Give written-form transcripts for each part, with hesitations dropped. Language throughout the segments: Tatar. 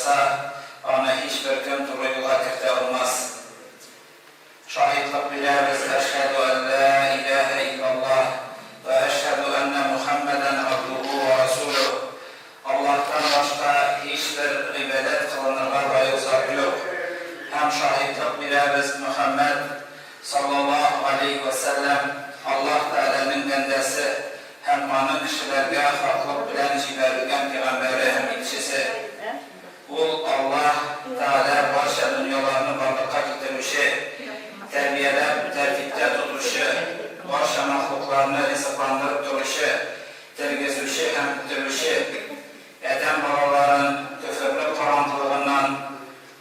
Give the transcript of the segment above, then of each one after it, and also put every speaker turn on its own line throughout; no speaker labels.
адашса, аны һичбер кем туры юлга кертә алмас. Шаһитлык бирәбез, Әшһәдү ән лә иләһә иллаллаһ, вә әшһәдү әннә Мухәммәдән габдүһү вә расүлүһ. Аллаһтан башка һичбер гыйбадәт кылынырга лаек зат юк. Һәм шаһитлык бирәбез, Мөхәммәд, саллаллаһу галәйһи вә сәлләм, Аллаһ Тәгаләнең бәндәсе һәм Аның кешеләргә хаклык белән җибәрелгән пигамбәре һәм илчесе. Ул, Аллаһ Тәгалә, барча дөньяларны барлыкка китерүче, тәрбияләп, тәртиптә тотучы, барча мәхлукларны ризыкландырып торучы, тергезүче һәм үтерүче, адәм балаларын көферлек караңгылыгыннан,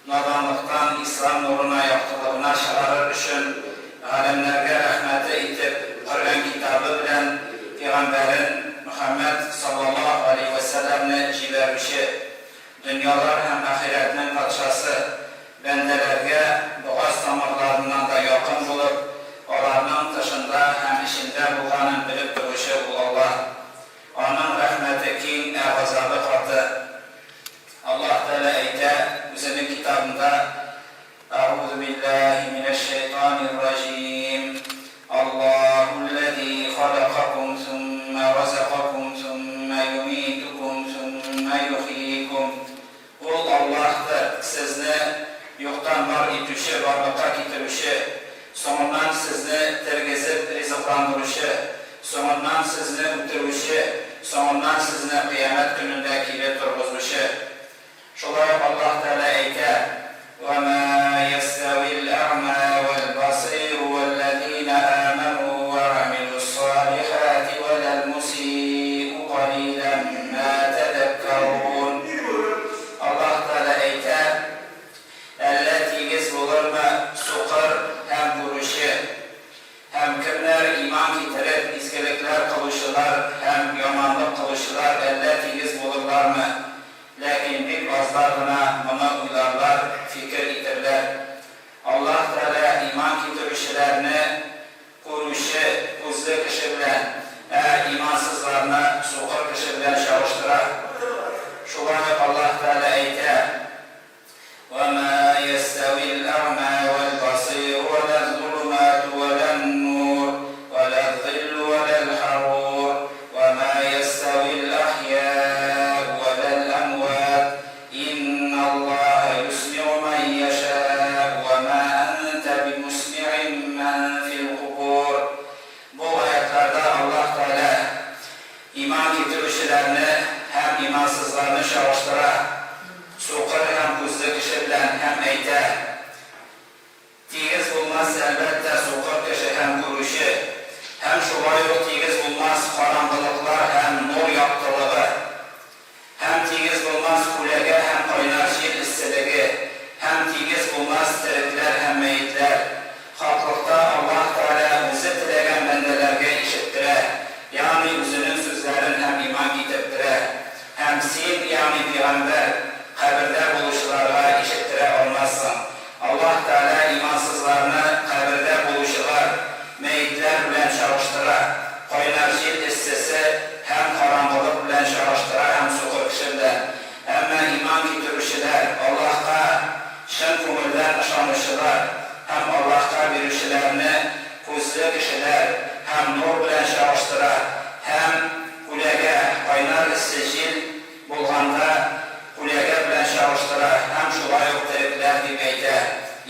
наданлыктан ислам нурына, яктылыгына чыгарыр өчен галәмнәргә рәхмәте итеп Коръән китабы белән пигамбәрен Мөхәммәд саллаллаһу галәйһи вә сәлләмне җибәрүче, дөньялар һәм ахирәтнең патшасы, бәндәләргә богаз тамырларыннан да якын булып, аларның тышында һәм эчендә булганын белеп торучы ул Аллаһ. Аның рәхмәте киң, ә газабы каты. Аллаһ Тәгалә әйтә Үзенең Китабында, Әгъузу биллаһи минәш-шәйтанир раҗим, Аллаһулләзи халакакум суммә разакакум суммә юмитукум суммә юхйикум. Ул Аллаһтыр, сезне юктан бар итүче, барлыкка китерүче, соңыннан сезне тергезеп ризыкландыручы, соңыннан сезне үтерүче, соңыннан сезне кыямәт көнендә кире торгызучы. Шулай ук Аллаһ Тәгалә әйтә, Вә мә ястәвил әгъмә вәл басыйру вәлләзинә әмәнү вә гамилүс-салихәти вә ләл мусиу калилән мә тәзәккәрун. Аллаһ Тәгалә әйтә, Әллә тигез булырмы сукыр һәм күрүче? Һәм кемнәр иман китереп, изгелекләр кылучылар һәм яманлык кылучылар әллә тигез булырлармы? Ләкин бик азлар гына моны уйларлар, фикер итерләр. Аллаһ Тәгалә иман китерүчеләрне күрүче, күзле кеше белән, ә имансызларны сукыр кеше белән чагыштыра. Шулай ук Аллаһ Тәгалә әйтә. Вә мә йәстәвил әгъмә вәл басыйр вә ләз-зулумәту вә лән-нур вә ләз-зиллу вә ләл-хәрур вә мә йәстәвил әхйәәу вә ләл-әмвәт инналлаһа юсмиу мән йәшәәу вә мә әнтә бимусмиин мән фил-кубур. Бу аятларда Аллаһ Тәгалә Иман китерүчеләрне һәм имансызларны чагыштыра, сукыр һәм күзле кеше белән һәм әйтә, Тигез булмас, әлбәттә, сукыр кеше һәм күрүче, һәм шулай ук тигез булмас караңгылыклар һәм нур яктылыгы, һәм тигез булмас күләгә һәм кайнар җил эсселеге, һәм тигез булмас терекләр һәм мәетләр. Хаклыкта Аллаһ Тәгалә Үзе теләгән бәндәләргә ишеттерә, ягъни Үзенең сүзләрен һәм иман китертерә. Һәм син, ягъни пигамбәр, кабердә булучыларга ишеттерә алмассың. Аллаһ Тәгалә имансызларны кабердә булучылар, мәетләр белән чагыштыра, кайнар җил эссесе һәм караңгылык белән чагыштыра һәм сукыр кеше белән. Әмма иман китерүчеләр, Аллаһка чын күңелдән ышанучылар һәм Аллаһка бирүчеләрне күзле кешеләр һәм нур белән чагыштыра һәм күләгә, кайнар эссе җил булганда күләгә белән чагыштыра һәм шулай ук терекләр дип әйтә.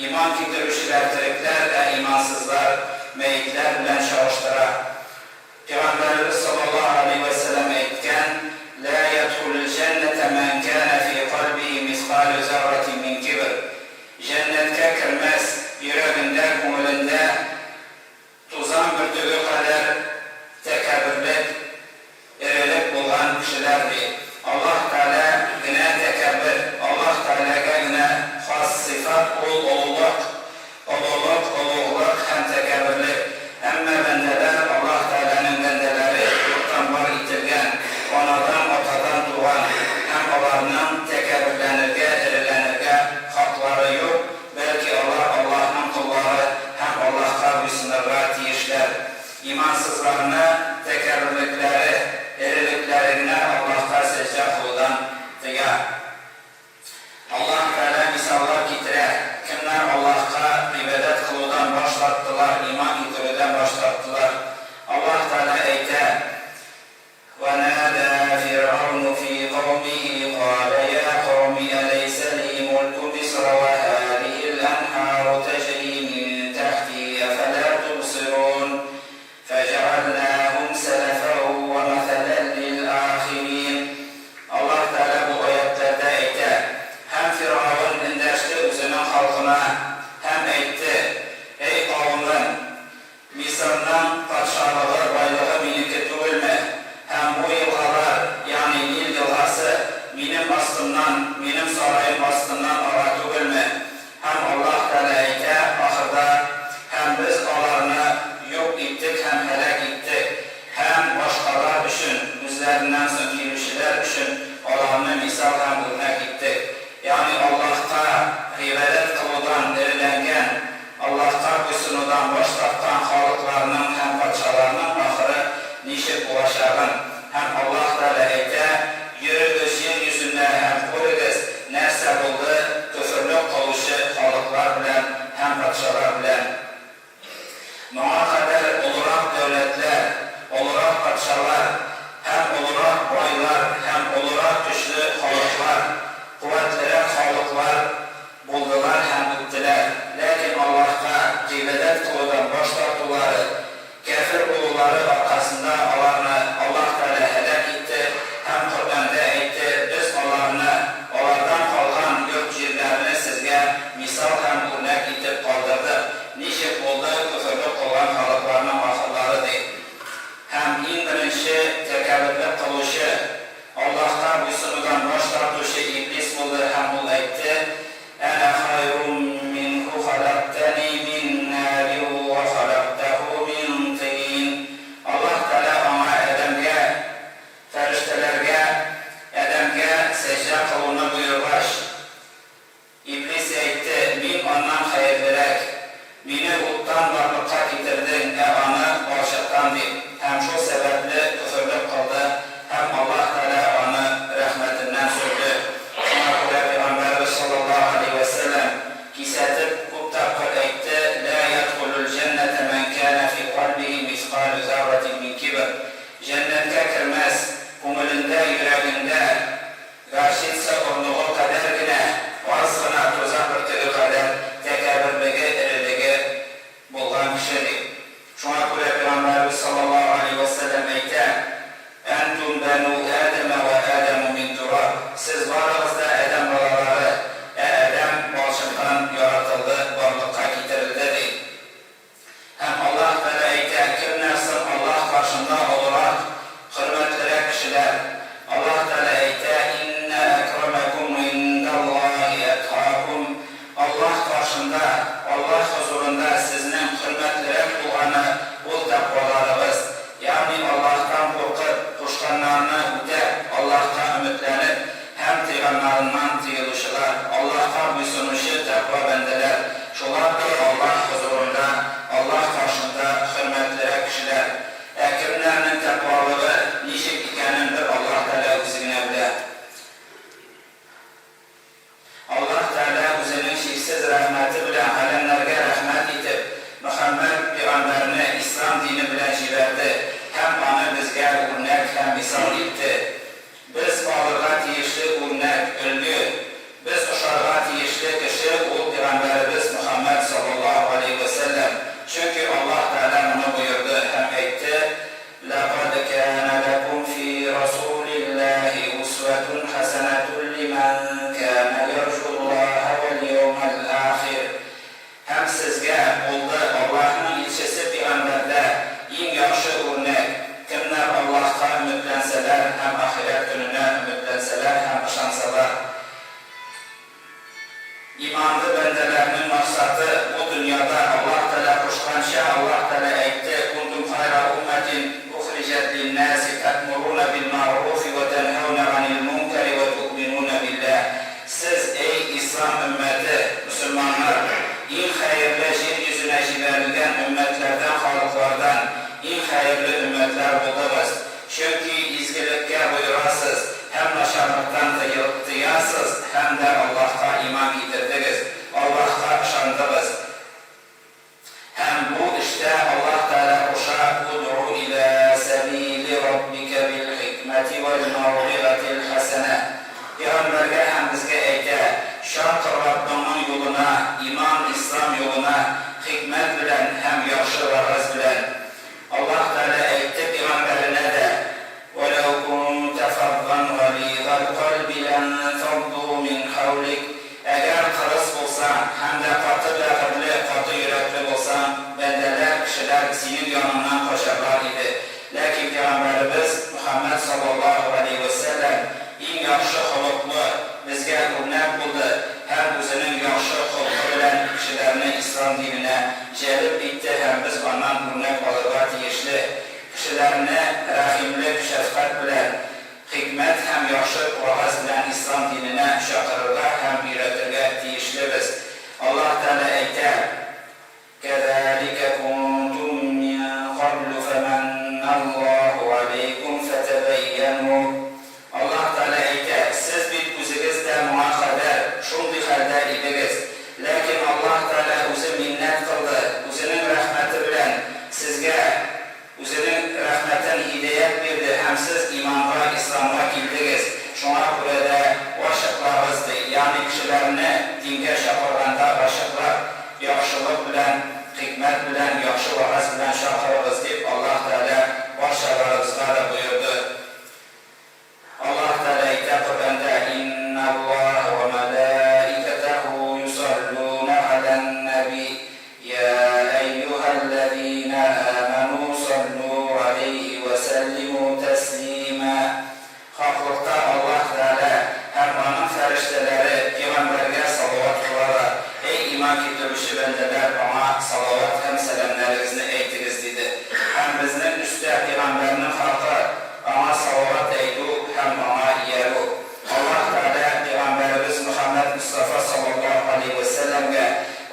Иман китерүчеләр терекләр, ә имансызлар мәетләр белән чагыштыра. Пәйгамбәребез саллаллаһу галәйһи вә сәлләм әйткән, Лә ядхулул җәннәтә мән кәнә фи кальбихи мискалю зәрратин мин кибр. Җәннәткә кермәс, йөрәгендә, күңелендә тузан бөртеге кадәр тәкәбберлек, эрелек булган кешеләр, ди. Аллаһ Тәгалә генә тәкәббер, Аллаһ Тәгаләгә генә хас сыйфат ул олылык, олылык, олуглык һәм тәкәбберлек. Әмма бәндәләр, Аллаһ Тәгаләнең бәндәләре, юктан бар ителде. аркасында аларны Аллаһ Тәгалә һәлак итте һәм Коръәндә әйтте, Без аларны, алардан калган йорт-җирләрне сезгә мисал һәм үрнәк итеп калдырдык, ничек булды көферлек кылган халыкларның ахырлары, ди. Һәм иң беренче тәкәбберлек кылучы, Аллаһка буйсынудан баш тартучы Иблис булды һәм ул әйтте, Әнә хайрум минһу халәктәни мин нарин вә халәктәһу мин тыйн. Аллаһ Тәгалә аңа Адәмгә, фәрештәләргә Адәмгә сәҗдә кылуны боергач, Иблис әйтте, Мин аннан хәерлерәк. Мине уттан барлыкка китердең, ә аны, балчыктан, дип, һәм шул сәбәпле көферлек кылды, һәм Аллаһ Тәгалә аны рәхмәтеннән сөрде. Шуңа күрә Пәйгамбәребез салләллаһу галәйһи вә сәлләм кисәтеп, күп тапкыр әйтте, Лә ядхулул җәннәтә мән кәнә фи кальбихи мискалу зәррәтин мин кибр. Җәннәткә кермәс, күңелендә, йөрәгендә, Горчица орлыгы кадәр генә, аз гына тузан бөртеге кадәр тәкәбберлеге, эрелеге булган кеше, ди. Шуңа күрә Пәйгамбәребез саллаллаһу галәйһи вә сәлләм әйтә, Әнтүм бәнү Адәмә вә Адәмү мин тураб, Сез барыгыз да Адәм балалары, ә Адәм балчыктан яратылды, барлыкка китерелде, ди. Һәм Аллаһ Тәгалә әйтә, Кемнәр соң Аллаһ каршында олырак, хөрмәтлерәк кешеләр? Аллаһ Тәгалә әйтә, Иннә әкрамәкүм гыйндаллаһи әткакүм, Аллаһ каршында, Аллаһ хозурында сезнең хөрмәтлерәк булганы ул тәкъваларыгыз, ягъни Аллаһтан куркып, кушканнарны үтәп, Аллаһка өметләнеп Һәм тыйганнарыннан тыелучылар, Аллаһка буйсынучы тәкъва бәндәләр, шулардыр Аллаһ хозурында, Аллаһ каршында хөрмәтлерәк кешеләр. Ә кемнәрнең тәкъвалыгы ничек икәнен бер Аллаһ Тәгалә Үзе генә белә. Аллаһ Тәгалә Үзенең чиксез рәхмәте белән галәмнәргә рәхмәт итеп, Мөхәммәд пигамбәрне Ислам дине белән җибәрде һәм аны безгә үрнәк һәм мисал итте. Без алырга тиешле үрнәк, өлге, без ошарга тиешле кеше ул пигамбәребез Мөхәммәд саллаллаһу галәйһи вә сәлләм, чөнки Аллаһ Тәгалә моны боерды һәм әйтте, Ләкад кәнә ләкүм фи расулиллаһи усвәтун хәсәнәтун лимән кәнә ярҗуллаһа вәл яумәл ахир. Һәм сезгә булды Аллаһның илчесе пигамбәрдә иң яхшы үрнәк, кемнәр Аллаһка өметләнсәләр һәм ахирәт көненә өметләнсәләр һәм ышансалар. Иманлы бәндәләрнең максаты бу дөньяда Аллаһ Тәгалә кушканча, Аллаһ Тәгалә әйтте, Кунтум хайра уммәтин ухриҗәт линнәси тәэмуруна билмәгъруфи вә тәнһәүнә ганил мункәри вә туэминуна билләһ. Сез, әй ислам өммәте, мөселманнар, иң хәерле җир йөзенә җибәрелгән өммәтләрдән, халыклардан иң хәерле өммәтләр булдыгыз, чөнки изгелеккә боерасыз һәм начарлыктан тыясыз һәм дә Аллаһка иман китердегез, Аллаһка ышандыгыз. Һәм бу эштә Аллаһ Тәгалә куша, Удгу илә сәбили раббикә бил хикмәти вәл мәүгыйзатил хәсәнә. Пәйгамбәргә һәм безгә әйтә, Чакыр Раббыңның юлына, иман, ислам юлына, хикмәт белән һәм яхшы вәгазь белән. Аллаһ Тәгалә әйтте пәйгамбәренә дә, Вәләү кунтә фаззан гализал кальби ләнфаззу мин хәүлик, Әгәр кырыс булсаң һәм дә каты бәгырьле, каты йөрәкле булсаң, бәндәләр, кешеләр, синең яныңнан качарлар иде. Ләкин пәйгамбәребез Мөхәммәд саллаллаһу галәйһи вә сәлләм иң яхшы холыклы, безгә үрнәк булды һәм үзенең яхшы холкы белән кешеләрне ислам диненә җәлеп итте һәм без аннан үрнәк алырга тиешле. Кешеләрне рәхимлек, шәфкать белән, хикмәт һәм яхшы вәгазь белән ислам диненә чакырырга һәм өйрәтергә тиешлебез. Аллаһ Тәгалә әйтә, Кәзаликә кунтум мин каблу фәмәнналлаһу галәйкүм фәтәбәййәнү. Аллаһ Тәгалә әйтә, Сез бит үзегез дә моңа кадәр шундый хәлдә идегез. Ләкин Аллаһ Тәгалә Үзе миннәт кылды, Үзенең рәхмәте белән сезгә Үзенең рәхмәтен, һидаять бирде һәм сез иманга, исламга килдегез, шуңа күрә дә ачыклагыз, ди. Ягъни кешеләрне дингә чакырганда ачыклап, яхшылык белән, хикмәт белән, яхшы вәгазь белән чакырыгыз, дип Аллаһ Тәгалә баш. барчаларыбызга да боерды. Аллаһ Тәгалә әйтә Коръәндә, Инналлаһа ва мәләикәтәһу юсаллуна галән-нәби, йә әййүһәлләзинә амәнү саллү галәйһи вә сәллимү тәслимә. Хаклыкта Аллаһ Тәгалә һәм Аның фәрештәләре пигамбәргә салават кылалар, әй иман китерүче бәндәләр, аңа салават һәм сәламнәрегезне әйтегез, диде. Һәм безнең өстә пигамбәрнең хакы, Аңа салават әйтү һәм аңа иярү. Аллаһ Тәгалә пәйгамбәребез Мөхәммәд Мостафа саллаллаһу галәйһи вә сәлләмгә,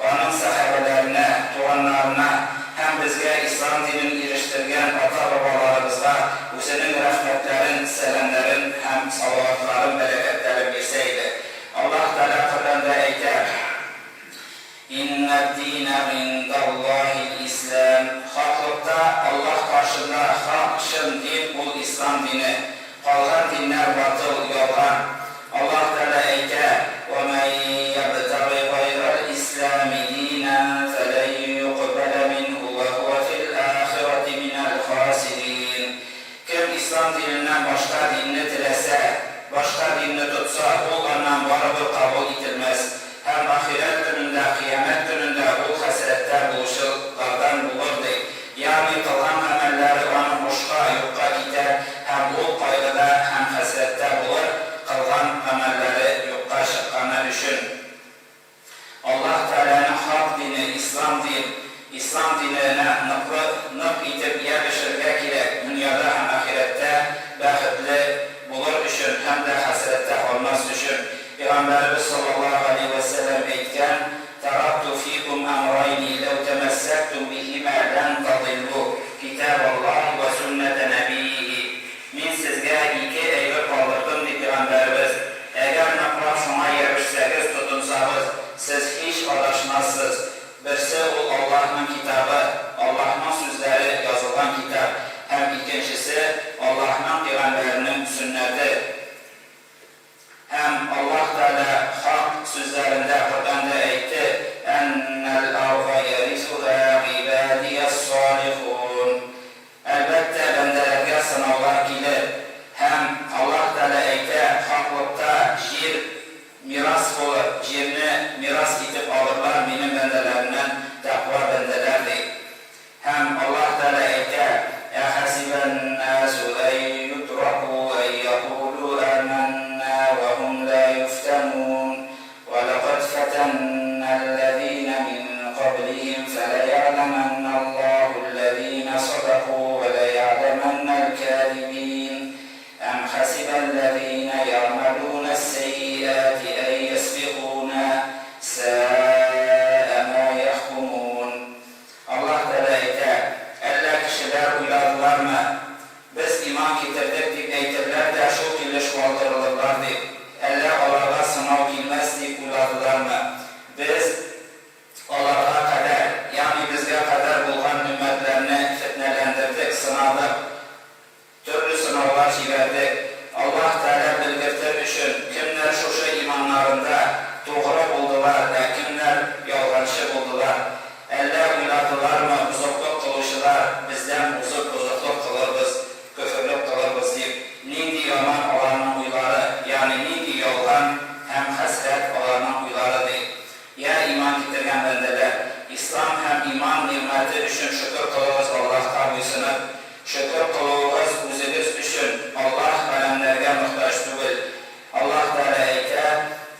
аның сәхабәләренә, туганнарына һәм безгә ислам динен ирештергән ата-бабаларыбызга үзенең рәхмәтләрен, сәламнәрен һәм салаватларын, бәрәкәтләрен бирсә иде. Аллаһ Тәгалә Коръәндә әйтә. Иннәд-динә гыйндаллаһил-ислам, Хаклыкта Аллаһ каршында хак, чын дин ул ислам дине. Калган диннәр батыл, ялган. Аллаһ Тәгалә әйтә, Вә мән йәбтәги гайрәл-ислами динән фәлән йукбәлә минһу вә һүә фил-ахирәти минәл-хасирин. Кем ислам диненнән башка динне теләсә, башка динне тотса, ул аннан барыбер кабул ителмәс, һәм ахирәт көнендә, кыямәт көнендә ул хәсрәттә булучылардан булыр, ди. Ягъни кылган гамәлләре аның бушка, юкка китәр һәм ул кайгыда һәм хәсрәттә булыр, кылган гамәлләре юкка чыкканы өчен. Аллаһ Тәгаләнең хак дине, ислам дин. Ислам диненә ныклы, нык итеп ябешергә кирәк, дөньяда һәм ахирәттә бәхетле булыр өчен һәм дә хәсрәттә калмас өчен. Пәйгамбәребез саллаллаһу галәйһи вә сәлләм әйткән, Таракту фикум әмрайни ләү тәмәссәктум биһимә лән тадиллу, китабаллаһи вә сөннәтә нәбиййиһи. Мин сезгә ике әйбер калдырдым, ди пәйгамбәребез, әгәр ныклап шуңа ябешсәгез, тотынсагыз, сез һич адашмассыз. Берсе ул Аллаһның китабы, Аллаһның сүзләре язылган китап, һәм икенчесе, Аллаһның пәйгамбәренең сөннәте. Һәм Аллаһ Тәгалә хак сүзләрендә, Коръәндә әйтте, Әннәл-арда ярисуһа гыйбадияс-салихун. Әлбәттә, бәндәләргә сынаулар килер. Һәм Аллаһ Тәгалә әйтә, Хаклыкта җир мирас булыр, җирне мирас итеп алырлар минем бәндәләремнән тәкъва бәндәләр, ди. Һәм Аллаһ Тәгалә әйтә, Әхәсибән-нәсу ән ютраку ән якулу әмәннә вә һум лә юфтәнун, вә ләкад фәтәннәл-ләзинә мин каблиһим фәләйәгъләмәннәллаһу-лләзинә садаку вә ләйәгъләмәннәл-кәзибин, әм хәсибәл-ләзинә йәгъмәлүнәс-сәййиәти ән йәсбикуна, сәә мә йәхкумун. Аллаһ Тәгалә әйтә, Әллә кешеләр уйладылармы, Без иман китердек, дип әйтерләр дә шул килеш калдырылырлар дип? Әллә аларга сынау килмәс дип уйладылармы? Без аларга кадәр, ягъни безгә кадәр булган өммәтләрне фетнәләндердек, сынадык. Төрле сынаулар җибәрдек, Аллаһ Тәгалә белгертер өчен, кемнәр шушы иманнарында тугры булдылар, ә кемнәр ялганчы булдылар. Әллә уйладылармы, бозыклык кылучылар, бездән узып бозыклык кылырбыз, көферлек кылырбыз дип? Нинди яман аларның уйлары, ягъни нинди ялган һәм хәсрәт аларның уйлары, ди. Йә иман китергән бәндәләр! Ислам һәм иман нигъмәте өчен шөкер кылыгыз Аллаһка буйсынып. Шөкер кылуыгыз үзегез өчен, Аллаһ галәмнәргә мохтаҗ түгел. Аллаһ Тәгалә әйтә,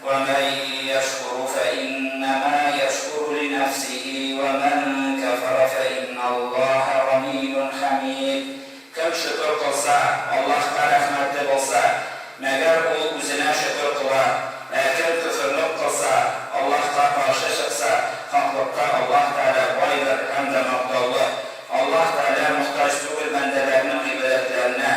Вә мән йәшкуру фә иннәмә йәшкуру линәфсиһи вә мән кәфәрә фә инналлаһә ганиюн хәмид. Кем шөкер кылса, Аллаһка рәхмәтле булса, мәгәр ул үзенә шөкер кыла, ә кем көферлек кылса, Аллаһка каршы чыкса, хаклыкта Аллаһ Тәгалә байдыр һәм дә мактаулы. Аллаһ Тәгалә мохтаҗ түгел бәндәләренең гыйбадәтләренә,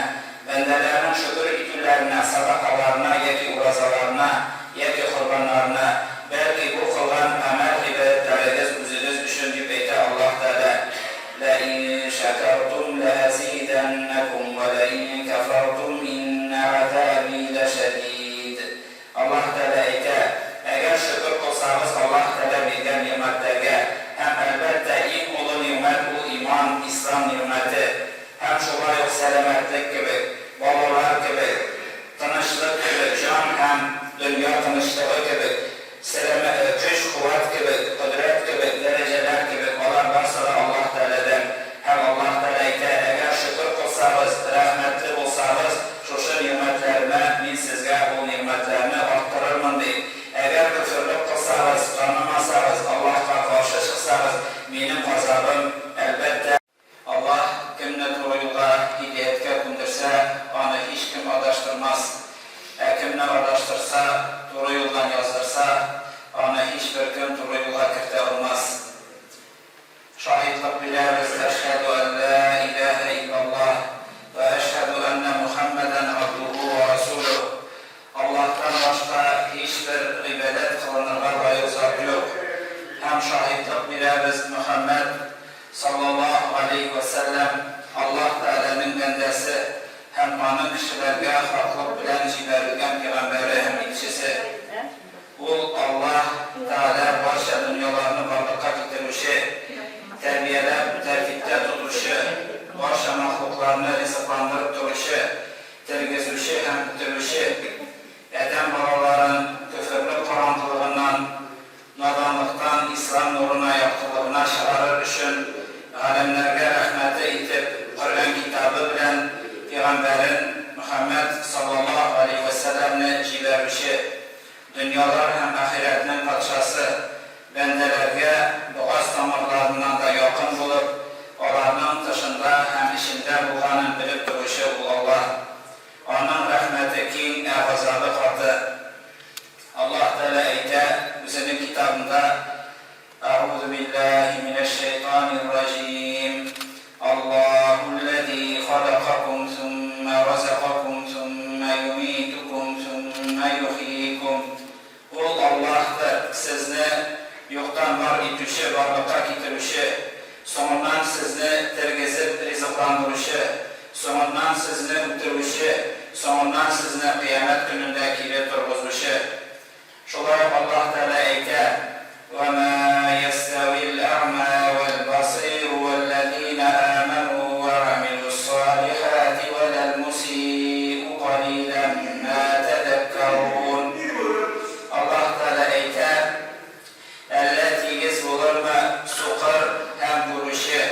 бәндәләренең шөкер итүләренә, садакаларына яки уразаларына, яки корбаннарына, бәлки бу кылган гамәл-гыйбадәтләрегез үзегез өчен, дип әйтә Аллаһ Тәгалә. Ләин шәкәртум ләәзидәннәкум вә ләин кәфәртум иннә газәби ләшәдид. Аллаһ Тәгалә әйтә, Әгәр шөкер кылсагыз Аллаһ Тәгалә биргән нигъмәтләргә, һәм, әлбәттә, иң олы нигъмәт ул иман, ислам нигъмәте, һәм шулай ук. Һәм шаһитлык бирәбез, Мөхәммәд, саллаллаһу галәйһи вә сәлләм, Аллаһ Тәгаләнең бәндәсе һәм Аның кешеләргә хаклык белән җибәрелгән пигамбәре һәм илчесе. Ул, Аллаһ Тәгалә, барча дөньяларны барлыкка китерүче, тәрбияләп, тәртиптә тотучы, барча мәхлукларны ризыкландырып торучы, тергезүче һәм үтерүче, адәм балаларын көферлек караңгылыгыннан, наданлыктан ислам нурына, яктылыгына чыгарыр өчен галәмнәргә рәхмәте итеп Коръән китабы белән пигамбәрен Мөхәммәд саллаллаһу галәйһи вә сәлләмне җибәрүче, дөньялар һәм ахирәтнең патшасы, бәндәләргә богаз тамырларыннан да якын булып, аларның тышында һәм эчендә булганын белеп торучы ул Аллаһ. Аның рәхмәте киң, ә газабы каты. Аллаһ Тәгалә әйтә Үзенең Китабында, Әгъузу биллаһи минәш-шәйтанир раҗим, Аллаһулләзи халакакум суммә разакакум суммә юмитукум суммә юхйикум. Ул Аллаһтыр, сезне юктан бар итүче, барлыкка китерүче, соңыннан сезне тергезеп ризыкландыручы, соңыннан сезне үтерүче, соңыннан сезне кыямәт көнендә кире торгызучы. Шулай ук Аллаһ Тәгалә әйтә, Вә мә ястәвил әгъмә вәл басыйру вәлләзинә әмәнү вә гамилүс-салихәти вә ләл мусиу калилән мә тәзәккәрун. Аллаһ Тәгалә әйтә, Әллә тигез булырмы сукыр һәм күрүче?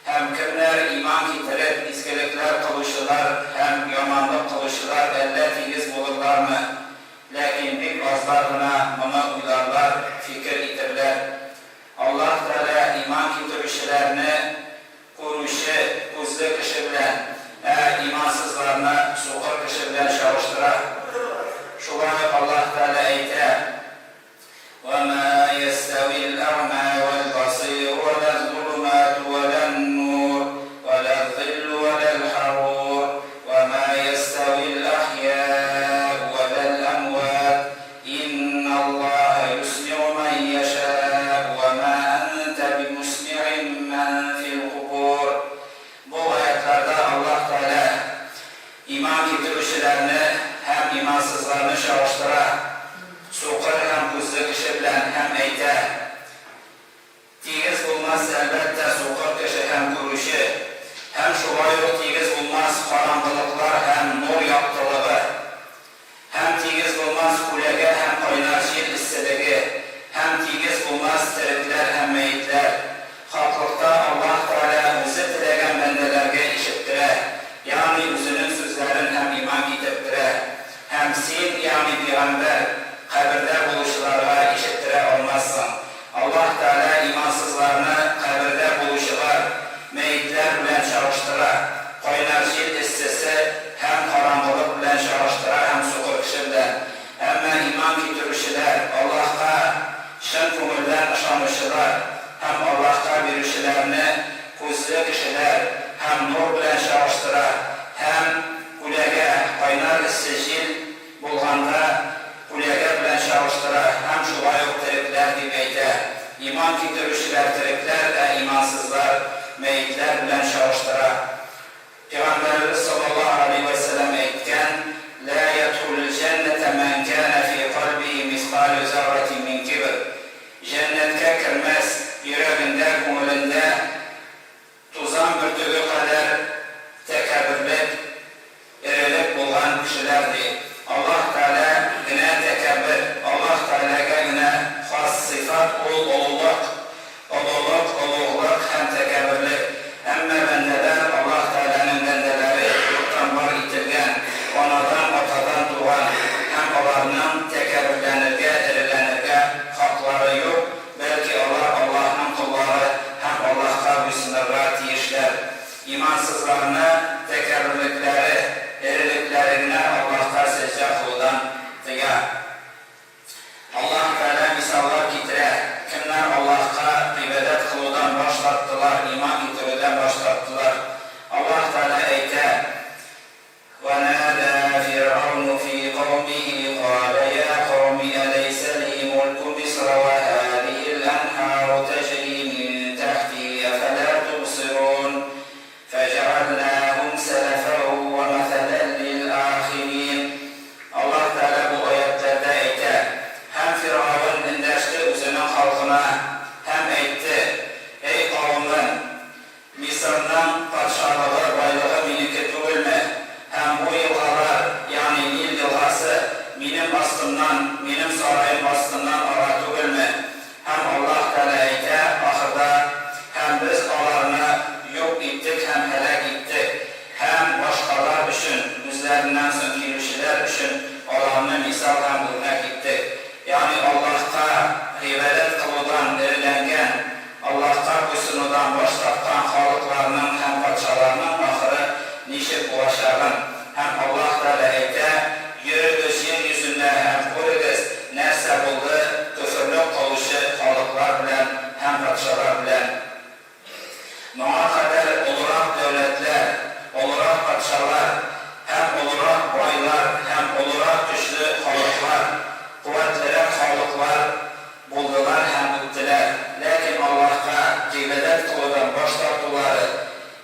Һәм кемнәр иман китереп, изгелекләр кылучылар һәм яманлык кылучылар әллә тигез булырлармы? Ләкин бик азлар гына моны уйларлар, фикер итерләр. Аллаһ Тәгалә иман китерүчеләрне күрүче, күзле кеше белән, ә имансызларны сукыр кеше белән чагыштыра. Шулай ук Аллаһ Тәгалә әйтә. Вә мә йәстәвил әгъмә вәл басыйр вә ләз-зулумәту вә лән-нур вә ләз-зиллу вә ләл-хәрур вә мә йәстәвил әхйәәу вә ләл-әмвәт инналлаһа юсмиу мән йәшәәу вә мә әнтә бимусмиин мән фил-кубур. Бу аятларда Аллаһ Тәгалә иман китерүчеләрне һәм имансызларны чагыштыра, сукыр һәм күзле кеше белән һәм әйтә, Тигез булмас, әлбәттә, сукыр кеше һәм күрүче, һәм шулай ук тигез булмас караңгылыклар һәм нур яктылыгы. Һәм тигез булмас күләгә һәм кайнар җил эсселеге, һәм тигез булмас терекләр һәм мәетләр. Хаклыкта Аллаһ Тәгалә Үзе теләгән бәндәләргә ишеттерә, ягъни Үзенең сүзләрен һәм иман китертерә. Һәм син, ягъни пигамбәр, кабердә булучыларга ишеттерә алмассың. Аллаһ Тәгалә имансызларны кабердә булучылар, мәетләр белән чагыштыра, кайнар җил эссесе һәм караңгылык белән чагыштыра һәм сукыр кеше белән. Әмма иман китерүчеләр, Аллаһка чын күңелдән ышанучылар һәм Аллаһка бирүчеләрне күзле кешеләр һәм нур белән чагыштыра һәм күләгә, кайнар эссе җил, Булганда, күләгә белән чагыштыра һәм шулай ук терекләр дип әйтә. Иман китерүчеләр терекләр, ә имансызлар мәетләр белән чагыштыра. Пәйгамбәребез саллаллаһу галәйһи вә сәлләм әйткән, Лә ядхулул җәннәтә мән кәнә фи кальбихи мискалю зәрратин мин кибр. Җәннәткә кермәс, йөрәгендә, күңелендә Тузан бөртеге кадәр тәкәбберлек, эрелек булган кешеләр, ди. Аллаһ Тәгалә генә тәкәббер, Аллаһ Тәгаләгә генә хас сыйфат ул олылык, олылык, олуглык һәм тәкәбберлек. Әмма бәндәләр, Аллаһ Тәгаләнең бәндәләре, юктан бар ителгән, анадан, атадан туган һәм аларның тәкәбберләнергә, эреләнергә хаклары юк, Бәлки алар Аллаһның коллары һәм Аллаһка буйсынырга тиешләр. Имансызлар. кылган, эреләнгән, Аллаһка буйсынудан баш тарткан халыкларның һәм патшаларның ахыры ничек булачагын. Һәм Аллаһ Тәгалә әйтә, Йөрегез җир йөзендә һәм күрегез, нәрсә булды көферлек кылучы халыклар белән һәм патшалар белән. Моңа кадәр олырак дәүләтләр, олырак патшалар һәм олырак байлар һәм олырак көчле халыклар, куәтлерәк халыклар булдылар һәм үттеләр. Ләкин Аллаһка гыйбадәт кылудан баш тартулары,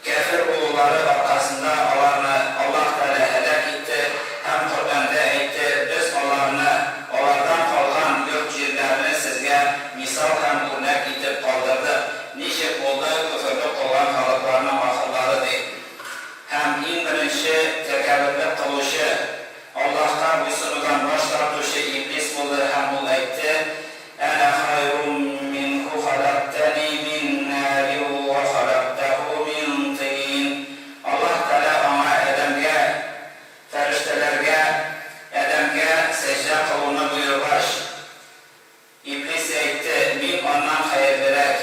кяфер булулары аркасында аларны Аллаһ Тәгалә һәлак итте һәм Коръәндә әйтте, Без аларны, алардан калган йорт-җирләрне сезгә мисал һәм үрнәк итеп калдырдык, ничек булды көферлек кылган халыкларның ахырлары, ди. Һәм иң беренче тәкәбберлек кылучы, Аллаһка буйсынудан баш тартучы Иблис булды һәм ул әйтте, Әнә хайрум минһу халәктәни мин нари ва халәктәһу мин тин. Аллаһ Тәгалә аңа, Адәмгә, фәрештәләргә Адәмгә сәҗдә кылуны боергач, Иблис әйтте, Мин аннан хәерлерәк.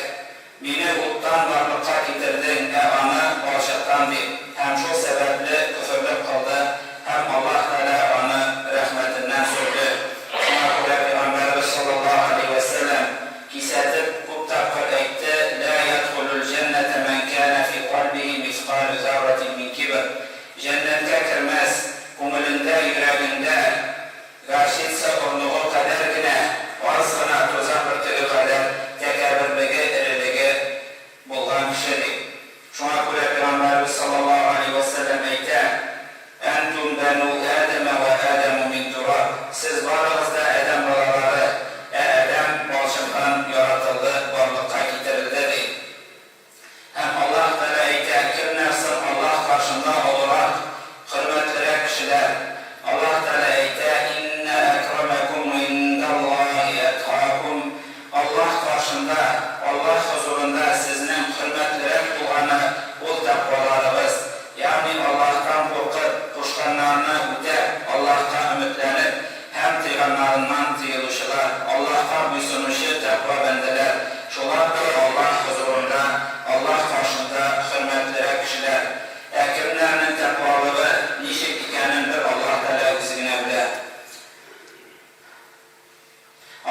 Мине уттан барлыкка китердең, ә аны, балчыктан, дип, һәм шул сәбәпле көферлек кылды, һәм Аллаһ Тәгалә аны рәхмәтеннән сөрде. Шуңа күрә Пәйгамбәребез салләллаһу галәйһи вә сәлләм кисәтеп, күп тапкыр әйтте, Лә ядхулул җәннәтә мән кәнә фи кальбихи мискалу зәррәтин мин кибр. Җәннәткә кермәс, күңелендә, йөрәгендә, Горчица орлыгы кадәр генә, аз гына тузан бөртеге кадәр тәкәбберлеге, эрелеге булган кеше, дип. Шуңа күрә Пәйгамбәребез саллаллаһу галәйһи вә сәлләм әйтә, Әнтүм бәнү Адәмә вә Адәмү мин тураб, Сез барыгыз да Адәм балалары, ә Адәм балчыктан яратылды, барлыкка китерелде, ди. Һәм Аллаһ Тәгалә әйтә, Кемнәр соң Аллаһ каршында олырак, хөрмәтлерәк кешеләр? Аллаһ Тәгалә әйтә, Иннә әкрамәкүм гыйндаллаһи әткакүм, Аллаһ каршында, Аллаһ хозурында сезнең хөрмәтлерәк булганы ул тәкъваларыгыз, ягъни Аллаһтан куркып, кушканнарны үтәп, Аллаһка өметләнеп Һәм тыйганнарыннан тыелучылар, Аллаһка буйсынучы тәкъва бәндәләр, шулардыр Аллаһ хозурында, Аллаһ каршында хөрмәтлерәк кешеләр. Ә кемнәрнең тәкъвалыгы ничек икәнен бер Аллаһ Тәгалә үзе генә белә.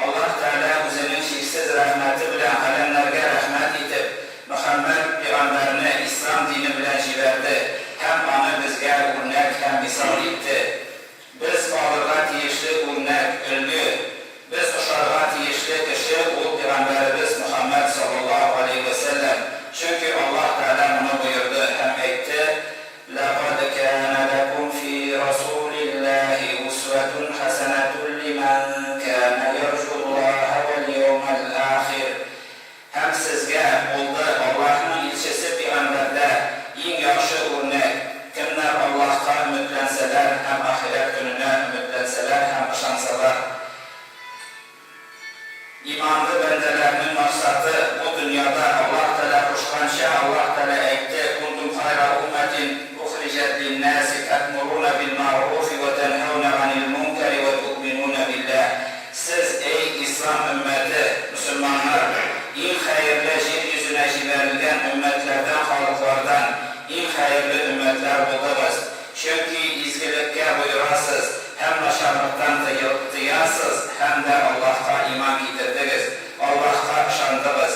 Аллаһ Тәгалә үзенең чиксез рәхмәте белән галәмнәргә рәхмәт итеп, Мөхәммәд пигамбәрне ислам дине белән җибәрде һәм аны безгә үрнәк һәм мисал итте. Без алырга тиешле үрнәк, өлге, без ошарга тиешле кеше ул пигамбәребез Мөхәммәд саллаллаһу галәйһи вә сәлләм, чөнки Аллаһ Тәгалә моны боерды һәм әйтте, Ләкад кәнә ләкүм фи расулиллаһи усвәтун хәсәнәтун лимән кәнә ярҗуллаһа вәл яумәл ахир. Һәм сезгә булды Аллаһның илчесе пигамбәрдә иң яхшы үрнәк, кемнәр Аллаһка өметләнсәләр һәм ахирәт көненә өметләнсәләр һәм ышансалар. Иманлы бәндәләрнең максаты бу дөньяда Аллаһ Тәгалә кушканча, Аллаһ Тәгалә әйтте, Кунтум хайра уммәтин ухриҗәт линнәси тәэмуруна билмәгъруфи вә тәнһәүнә ганил мункәри вә туэминуна билләһ. Сез, әй ислам өммәте, мөселманнар, иң хәерле җир йөзенә җибәрелгән өммәтләрдән, халыклардан, иң хәерле өммәтләр булдыгыз, чөнки изгелеккә боерасыз һәм начарлыктан тыясыз һәм дә Аллаһка иман китердегез, Аллаһка ышандыгыз.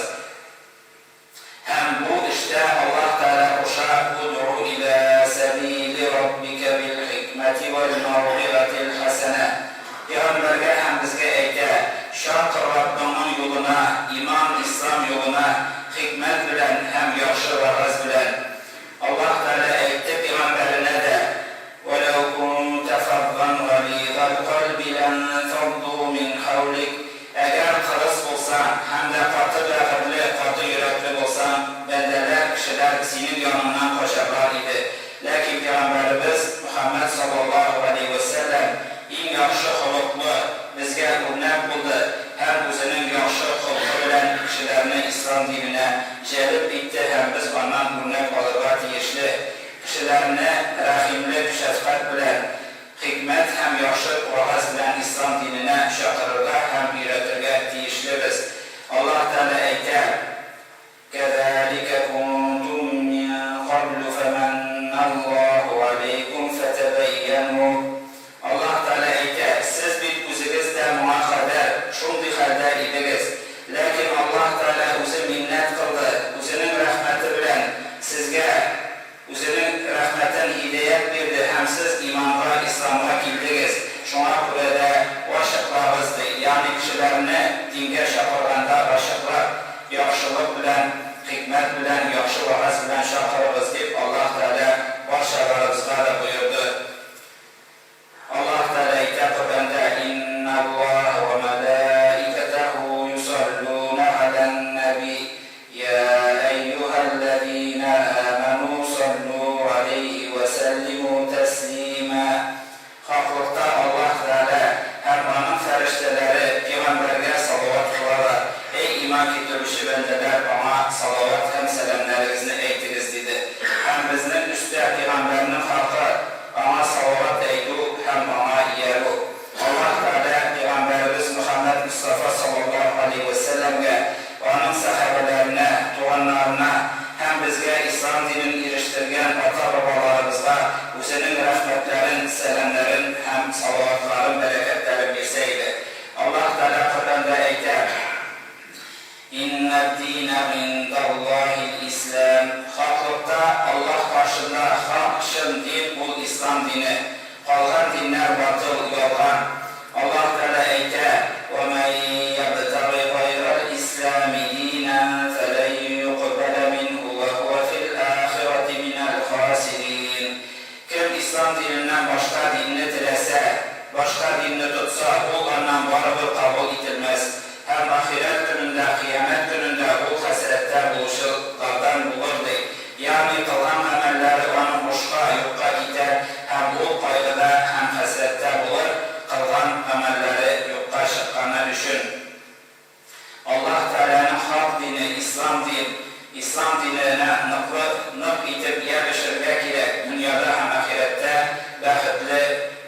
Һәм бу эштә Аллаһ Тәгалә куша, Удгу илә сәбили раббикә бил хикмәти вәл мәүгыйзатил хәсәнә. Пәйгамбәргә һәм безгә әйтә, Чакыр Раббыңның юлына, иман, ислам юлына, хикмәт белән һәм яхшы вәгазь белән. Аллаһ Тәгалә әйтте пәйгамбәренә дә, Вәләү кунтә фаззан гализал кальби ләнфаззу мин хәүлик, Әгәр кырыс булсаң һәм дә каты бәгырьле, каты йөрәкле булсаң, бәндәләр, кешеләр, синең яныңнан качарлар иде. Ләкин пәйгамбәребез Мөхәммәд саллаллаһу галәйһи вә сәлләм иң яхшы холыклы, безгә үрнәк булды һәм үзенең яхшы холкы белән кешеләрне ислам диненә җәлеп итте һәм без аннан үрнәк алырга тиешле. Кешеләрне рәхимлек, шәфкать белән, хикмәт һәм яхшы вәгазь белән ислам диненә чакырырга һәм өйрәтергә тиешлебез. Аллаһ Тәгалә. идегез. Ләкин Аллаһ Тәгалә Үзе миннәт кылды, Үзенең рәхмәте белән сезгә Үзенең рәхмәтен, һидаять бирде һәм сез иманга, исламга килдегез, шуңа күрә дә ачыклагыз, ди, ягъни кешеләрне дингә чакырганда ачыклап, яхшылык белән, хикмәт белән, яхшы вәгазь белән чакырыгыз, дип Аллаһ Тәгалә барчаларыбызга да боерды. Аллаһ Тәгалә әйтә Коръәндә, Инналлаһа вә мәләикәтәһү юсаллүнә галән-нәби, йә әййүһәлләзинә әмәнү саллү галәйһи вә сәллимү тәслимә. Хаклыкта Аллаһ Тәгалә һәм Аның фәрештәләре пигамбәргә салават кылалар, әй иман китерүче бәндәләр, аңа салават һәм сәламнәрегезне әйтегез, диде. Һәм безнең өстә пигамбәрнең хакы, Аңа салават әйтү һәм аңа иярү. Аллаһ Тәгалә пәйгамбәребез Мөхәммәд Мостафа саллаллаһу галәйһи вә сәлләмгә, аның сәхабәләренә, туганнарына һәм безгә ислам динен ирештергән ата-бабаларыбызга үзенең рәхмәтләрен, сәламнәрен һәм салаватларын, бәрәкәтләрен бирсә иде. Аллаһ Тәгалә Коръәндә әйтә. Иннәд-динә гыйндаллаһил-ислам, Хаклыкта Аллаһ каршында хак, чын дин ул ислам дине. Калган диннәр батыл, ялган. Аллаһ Тәгалә әйтә, Вә мән йәбтәги гайрәл-ислами динән фәлән йукбәлә минһу вә һүә фил-ахирәти минәл-хасирин. Кем ислам диненнән башка динне теләсә, башка динне тотса, ул аннан барыбер кабул ителмәс, һәм ахирәт көнендә, кыямәт көнендә ул хәсрәттә булучылардан булыр, ди. Ягъни кылган гамәлләре аның бушка, юкка китәр һәм ул кайгыда һәм хәсрәттә булыр, кылган гамәлләре юкка чыкканы өчен. Аллаһ Тәгаләнең хак дине, ислам дин. Ислам диненә ныклы, нык итеп ябешергә кирәк, дөньяда һәм ахирәттә бәхетле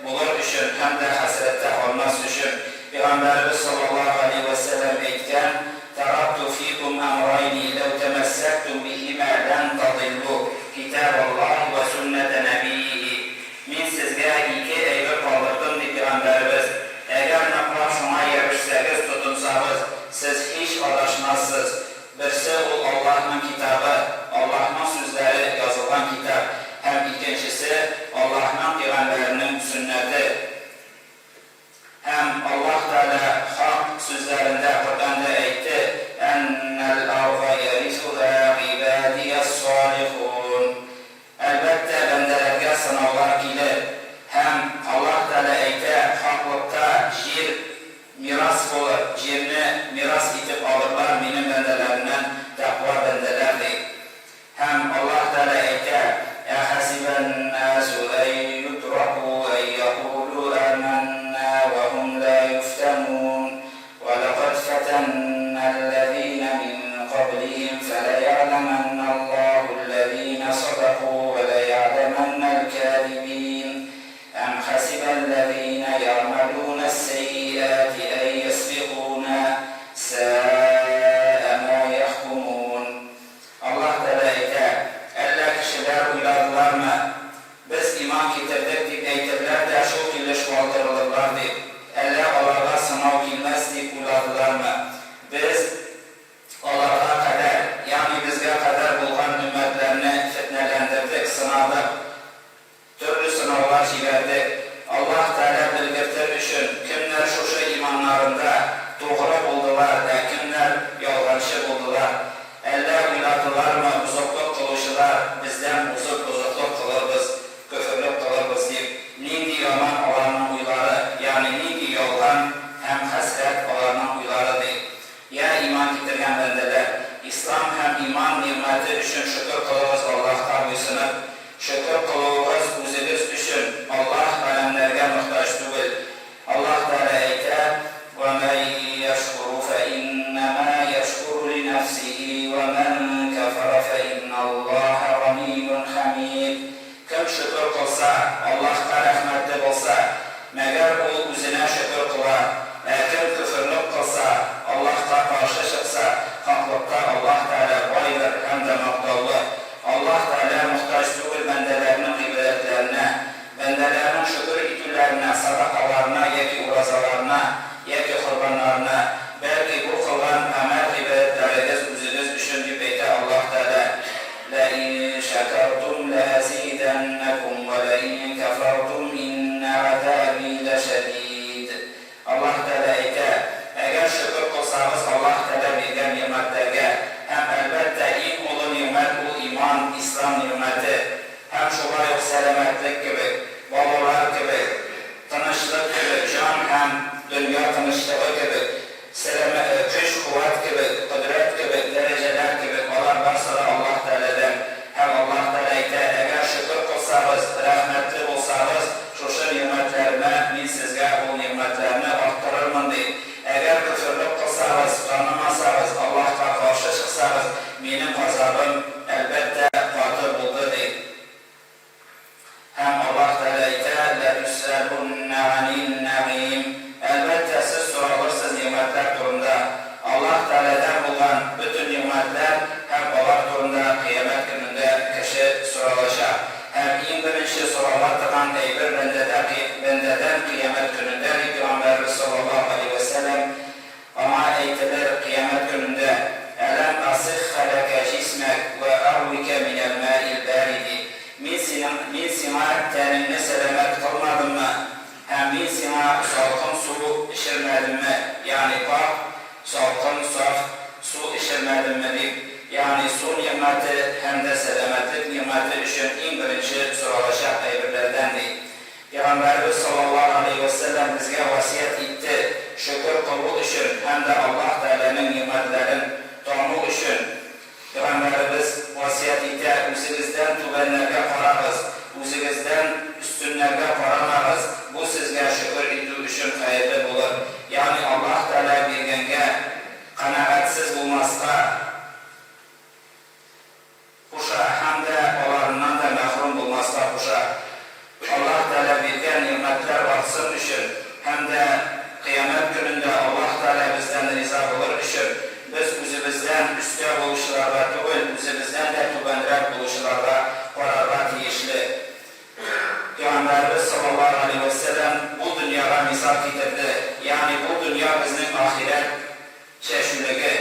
булыр өчен һәм дә хәсрәттә калмас өчен. Пәйгамбәребез саллаллаһу галәйһи вә сәлләм әйткән, Таракту фикум әмрайни ләү тәмәссәктум биһимә лән тадиллу, китабаллаһи вә сөннәтә нәбиййиһи. Мин сезгә ике әйбер калдырдым, ди пәйгамбәребез, әгәр ныклап шуңа ябешсәгез, тотынсагыз, сез һич адашмассыз. Берсе ул Аллаһның китабы, Аллаһның сүзләре язылган китап, һәм икенчесе, Аллаһның пәйгамбәренең сөннәте. Һәм Аллаһ Тәгалә хак сүзләрендә, Коръәндә әйтте, Әннәл-арда ярисүһә гыйбадияс-салихун. Әлбәттә, бәндәләргә сынаулар килер. Һәм Аллаһ Тәгалә әйтә, Хаклыкта җир мирас булыр, җирне мирас итеп алырлар минем бәндәләремнән тәкъва бәндәләр, ди. Һәм Аллаһ Тәгалә әйтә, Әхәсибән-нәсү ән ютраку ән якулу әмәннә вә һум лә юфтәнун, вә ләкад фәтәннәл-ләзинә мин каблиһим фәләйәгъләмәннәллаһу-лләзинә садаку вә ләйәгъләмәннәл-кәзибин, әм хәсибәл-ләзинә йәгъмәлүнәс-сәййиәти ән йәсбикунә, сәә мә йәхкүмүн. Аллаһ Тәгалә әйтә, Әллә кешеләр уйладылармы, Без иман китердек, дип әйтерләр дә шул килеш калдырылырлар дип? Әллә аларга сынау килмәс дип уйладылармы? Без аларга кадәр, ягъни безгә кадәр булган өммәтләрне фетнәләндердек, сынадык. Төрле сынаулар җибәрдек, Аллаһ Тәгалә белгертер өчен, кемнәр шушы иманнарында тугры булдылар, ә кемнәр ялганчы булдылар. Әллә уйладылармы бозыклык кылучылар, бездән узып бозыклык кылырбыз, көферлек кылырбыз дип? Нинди яман аларның уйлары, ягъни нинди ялган һәм хәсрәт аларның уйлары, ди. Йә иман китергән бәндәләр! Ислам һәм иман нигъмәте өчен шөкер кылыгыз Аллаһка буйсынып. Шөкер кылуыгыз үзегез өчен, Аллаһ галәмнәргә мохтаҗ түгел. Аллаһ Тәгалә әйтә, Вә мән йәшкуру фә иннәмә йәшкуру линәфсиһи вә мән кәфәрә фә инналлаһә ганиюн хәмид. Кем шөкер кылса, Аллаһка рәхмәтле булса, мәгәр ул үзенә шөкер кыла, ә кем көферлек кылса, Аллаһка каршы чыкса, хаклыкта Аллаһ Тәгалә байдыр һәм дә мактаулы. Аллаһ Тәгалә мохтаҗ түгел бәндәләренең гыйбадәтләренә, бәндәләренең шөкер итүләренә, садакаларына яки уразаларына, яки корбаннарына, бәлки бу. салкын, саф су эчермәдемме дип, ягъни су нигъмәте һәм дә сәламәтлек нигъмәте өчен иң беренче соралачак әйберләрдән, ди. Пәйгамбәребез саллаллаһу галәйһи вә сәлләм безгә васыять итте, шөкер кылу өчен һәм дә Аллаһ Тәгаләнең нигъмәтләрен тану өчен Пәйгамбәребез васыять итә, Үзегездән түбәннәргә карагыз, үзегездән өстеннәргә карамагыз, бу сезгә шөкер итү өчен хәерле булыр. Ягъни Аллаһ Тәгалә биргәнгә канәгатьсез булмаска. Куша һәм дә аларыннан да мәхрүм булмаска куша. Аллаһ Тәгалә биргән нигъмәтләр артсын өчен һәм дә Кыямәт көнендә Аллаһ Тәгалә бездән риза булыр өчен, без үзебездән өстә булучыларга түгел, үзебездән дә түбәнрәк булучыларга карарга тиешле. Пәйгамбәребез саллаллаһу галәйһи вә сәлләм бу дөньяга мисал китерде, ягъни бу дөнья безнең ахирәт чәчүлеге.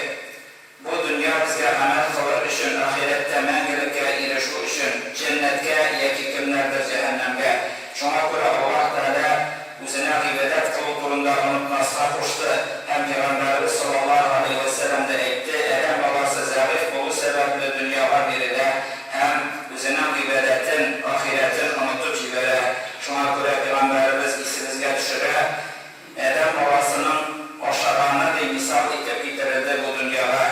Бу дөнья безгә гамәл кылыр өчен, ахирәттә мәңгелеккә ирешү өчен, җәннәткә яки кемнәрдер җәһәннәмгә. Шуңа күрә Аллаһ Тәгалә Үзенә гыйбадәт кылу турында онытмаска кушты һәм Пәйгамбәребез саллаллаһу галәйһи вә сәлләм дә әйтте, Адәм баласы зәгыйфь булу сәбәпле дөньяга бирелә һәм үзенең гыйбадәтен, ахирәтен онытып җибәрә. Шуңа күрә Пәйгамбәребез исебезгә төшерә, Адәм баласының ашаганы, ди, мисал итеп китерелде бу дөньяга.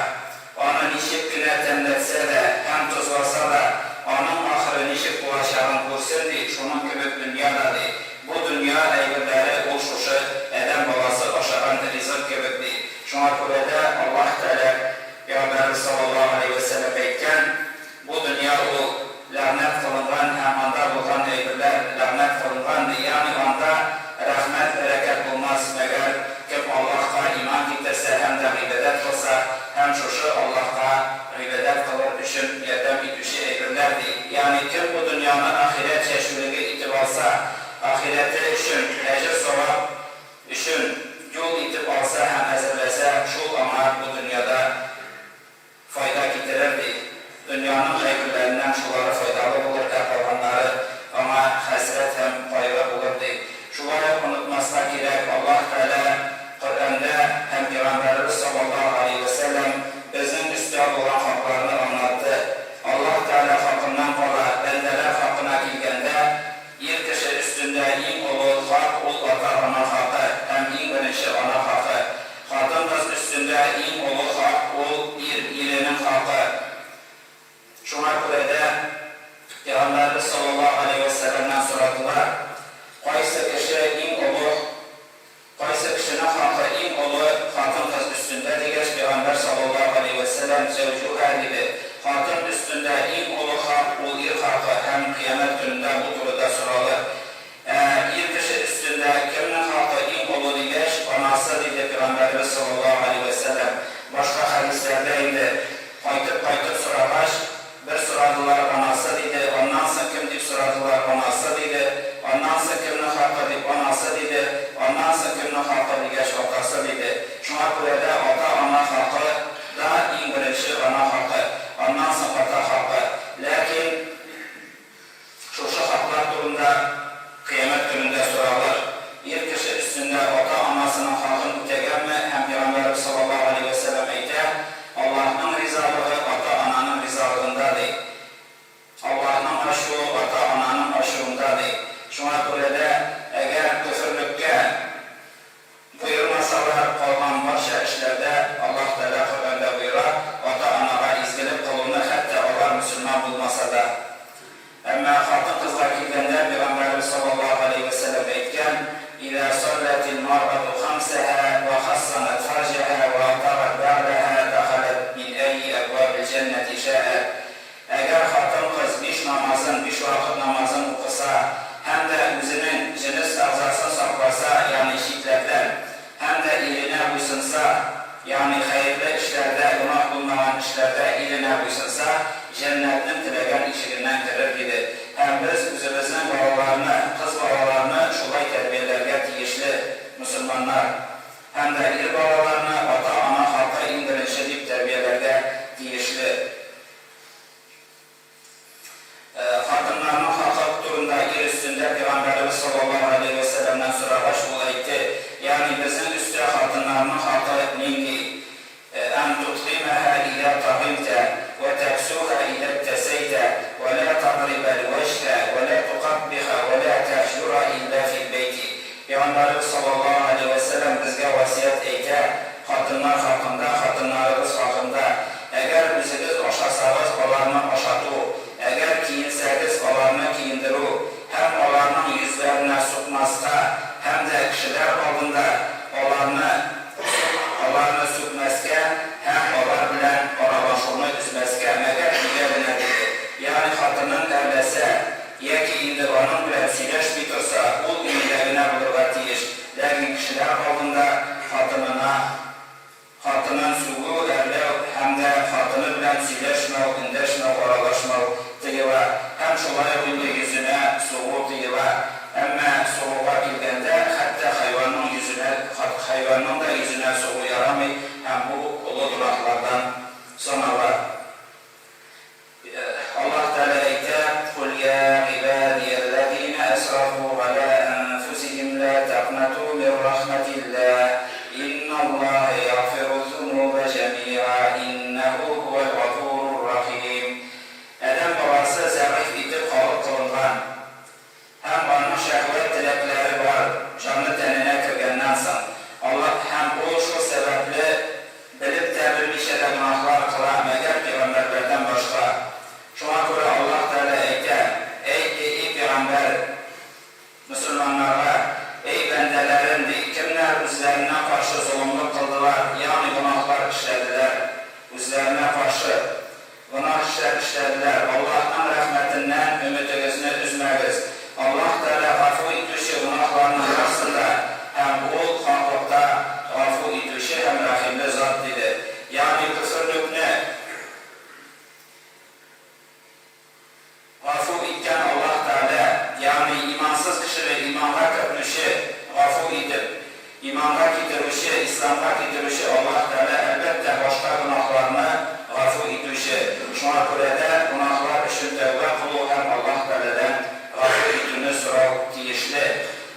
Аны ничек кенә тәмләтсә дә һәм тозласа да, аның ахыры ничек булачагын күрсен, ди, шуның кебек дөнья да, ди. Бу дөнья әйберләре ул шушы адәм баласы ашаган ризык кебек, ди. Шуңа күрә дә Аллаһ Тәгалә Пәйгамбәребез саллаллаһу галәйһи вә сәлләм әйткән, Бу дөнья ул ләгънәт кылынган һәм анда булган әйберләр ләгънәт кылынган, ди, ягъни анда рәхмәт, бәрәкәт булмас, мәгәр кем Аллаһка иман китерсә һәм дә гыйбадәт кылса һәм шушы Аллаһка гыйбадәт кылыр өчен ярдәм итүче әйберләр, ди, ягъни кем бу дөньяны ахирәт чәчүлеге итеп алса, ахирәте өчен әҗер-савап өчен юл итеп алса һәм әзерләсә, шул аңа бу дөньяда Файда китерер, ди. Дөньяның әйберләреннән шулары файдалы булыр, ә калганнары аңа хәсрәт һәм кайгы булыр, ди. Шулай ук онытмаска кирәк, Аллаһ Тәгалә Коръәндә һәм Пәйгамбәребез саллаллаһу галәйһи вә сәлләм безнең өстә булган хакларны аңлатты. Аллаһ Тәгалә хакыннан кала, бәндәләр хакына килгәндә, ир кеше өстендә иң олы хак ул ата-ана хакы һәм иң беренче ана хакы. Хатын-кыз өстендә иң олы хак ул ир, иренең хакы. Шуңа күрә дә Пәйгамбәребез саллаллаһу галәйһи вә сәлләмнән сорадылар, Кайсы кеше иң олы, кайсы кешенең хакы иң олы хатын-кыз өстендә дигәч, Пәйгамбәр саллаллаһу галәйһи вә сәлләм, Зәүҗүһә диде. Хатын өстендә иң олы хак ул ир хакы һәм Кыямәт көнендә бу турыда соралыр. Ә ир кеше өстендә кемнең хакы иң олы дигәч, анасы, диде Пәйгамбәребез саллаллаһу галәйһи вә сәлләм. Башка хәдисләрдә инде кайтып-кайтып сорагач, бер сорадылар, анасы, диде, аннан соң кем дип сорадылар, анасы, диде, аннан соң кемнең хакы дип, анасы, диде, аннан соң кемнең хакы дигәч, атасы, диде. Шуңа күрә дә ата-ана хакы да иң беренче ана хакы, аннан соң ата хакы. Ләкин. Шушы хаклар турында Кыямәт көнендә соралыр. Ир кеше өстендә ата-анасының хакын үтәгәнме һәм Пәйгамбәребез саллаллаһу галәйһи вә сәлләм әйтә, Аллаһның ризалыгы ата-ананың ризалыгында, ди. Аллаһның ачуы ата-ананың ачуында, ди. Шуңа күрә дә, әгәр көферлеккә Боермасалар, калган барча эшләрдә Аллаһ Тәгалә Коръәндә боера, ата-анага изгелек кылуны, хәтта алар мөселман булмаса да. Әмма хатын-кызга килгәндә, Пәйгамбәребез саллаллаһу галәйһи вә сәлләм әйткән, Иза салләтил маръату хамсәһә вә хассанат фарҗәһә вә атагать бәгъләһә дахаләт мин әйи әбвабил җәннәти шәәт. Әгәр хатын-кыз биш намазын, биш вакыт намазын укыса һәм дә үзенең җенес әгъзасын сакласа, ягъни читләрдән, һәм дә иренә буйсынса, ягъни хәерле эшләрдә, гөнаһ булмаган эшләрдә иренә буйсынса, җәннәтнең теләгән ишегеннән керер, диде. Һәм без үзебезнең балаларны, кыз балаларны шулай тәрбияләргә тиешле, мөселманнар. Һәм дә ир балаларны ата-ана хакы иң беренче дип тәрбияләргә тиешле. Хатыннарның хакы турында ир өстендә Пәйгамбәребез саллаллаһу галәйһи вә сәлләмнән сорагач, ул әйтте, Ягъни безнең өстә хатыннарның хакы нинди? хакында, хатыннарыгыз хакында, әгәр үзегез ашасагыз, аларны ашату, әгәр киенсәгез, аларны киендерү һәм аларның йөзләренә сукмаска һәм дә кешеләр алдында аларны аларны сүкмәскә һәм алар белән аралашуны өзмәскә, мәгәр өйдә генә, диде. Ягъни хатынын әрләсә, яки инде аның белән сөйләшми торса, ул өендә генә булырга тиеш, ләкин кешеләр алдында хатынына хатынын сүгү, әрләү һәм дә хатыны белән сөйләшмәү, эндәшмәү, аралашмау тыела һәм шулай ук инде йөзенә сугу тыела. Әмма сугуга килгәндә, хәтта хайванның йөзенә хайванның да йөзенә сугу ярамый һәм бу олы гөнаһлардан санала. Аллаһ Тәгалә әйтә, Кул йә гыйбадиялләзинә әсрафу галә әнфүсиһим лә тәкънату мир рахмәтилләһ, инналлаһә ягъфируззунубә җәмиа, иннәһү һүәл гафурур рахим. Адәм баласы зәгыйфь итеп халык кылынган. Һәм аның шәһвәт теләкләре бар, җаны тәненә кергәннән соң. Алла, һәм ул шул сәбәпле белеп тә, белмичә дә гөнаһлар кыла, мәгәр пигамбәрләрдән башка. Шуңа күрә Аллаһ Тәгалә әйтә, Әйт, и пигамбәр, мөселманнарга, Эй бәндәләрем, ди, кемнәр үзләренә каршы золымлык кылдылар, ягъни гөнаһлар эшләделәр, үзләренә каршы. Гөнаһ эшләр эшләделәр. Аллаһның рәхмәтеннән өметегезне өзмәгез. Аллаһ Тәгалә гафу итүче гөнаһларның барсын да, һәм Ул, хаклыкта, гафу итүче һәм рәхимле Зат, диде. Ягъни көферлекне гафу иткән Аллаһ Тәгалә, ягъни имансыз кешене иманга кертүче, гафу итеп, Иманга китерүче, исламга китерүче Аллаһ Тәгалә, әлбәттә, башка гөнаһларны гафу итүче. Шуңа күрә дә гөнаһлар өчен тәүбә кылу һәм Аллаһ Тәгаләдән гафу итүне сорау тиешле.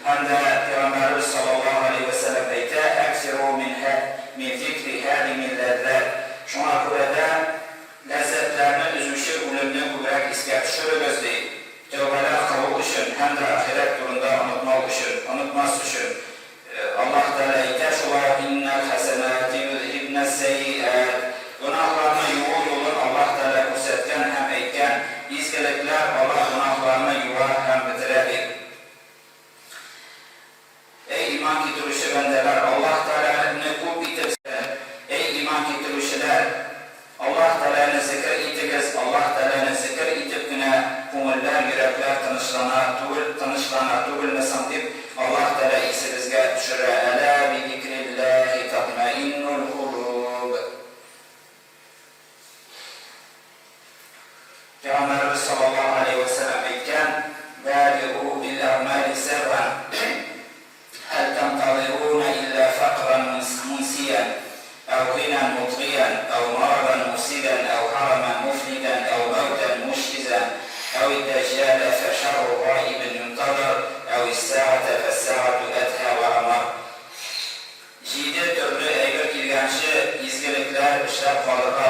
Һәм дә Пәйгамбәребез салләллаһу галәйһи вә сәлләм әйтә, Әксиру мин һә мин зикри һадимил ләззат. Шуңа күрә дә ләззәтләрне өзүче үлемне күбрәк искә төшерегез, ди. Тәүбәләр кылу өчен һәм дә ахирәт турында онытмау өчен, онытмас өчен. Аллаһ Тәгалә әйтә шулай ук, Иннәл хәсәнәти юзһибнәс сәйиәт. Гөнаһларны юуу юлын Аллаһ Тәгалә күрсәткән һәм әйткән, изгелекләр алар гөнаһларны юа һәм бетерә дип. Әй иман китерүче бәндәләр, Аллаһ Тәгаләне күп итеп Әй иман китерүчеләр, Аллаһ Тәгаләне зекер итегез, Аллаһ Тәгаләне зекер итеп кенә күңелләр, йөрәкләр тынычлана түгел, тынычлана түгелме соң дип Аллаһ Тәгалә исебезгә төшерә, Әлә бидикрилләһи татмаиннул кулуб. Пәйгамбәребез саллаллаһу галәйһи вә сәлләм әйткән, Бадиру бил әгъмали сәбган, һәл тантазируна илля фәкъран мунсиян, әү гинан мутгиян, әү марадан муфсидан, әү һараман муфнидан, әү мәүтән мушхизан, әү ид-дәҗҗалә фәшәрру гаибин юнтазар, әү ис-сәгатә фәс-сәгатү әдһә вә әмар. Җиде төрле әйбер килгәнче, изгелекләр эшләп калырга.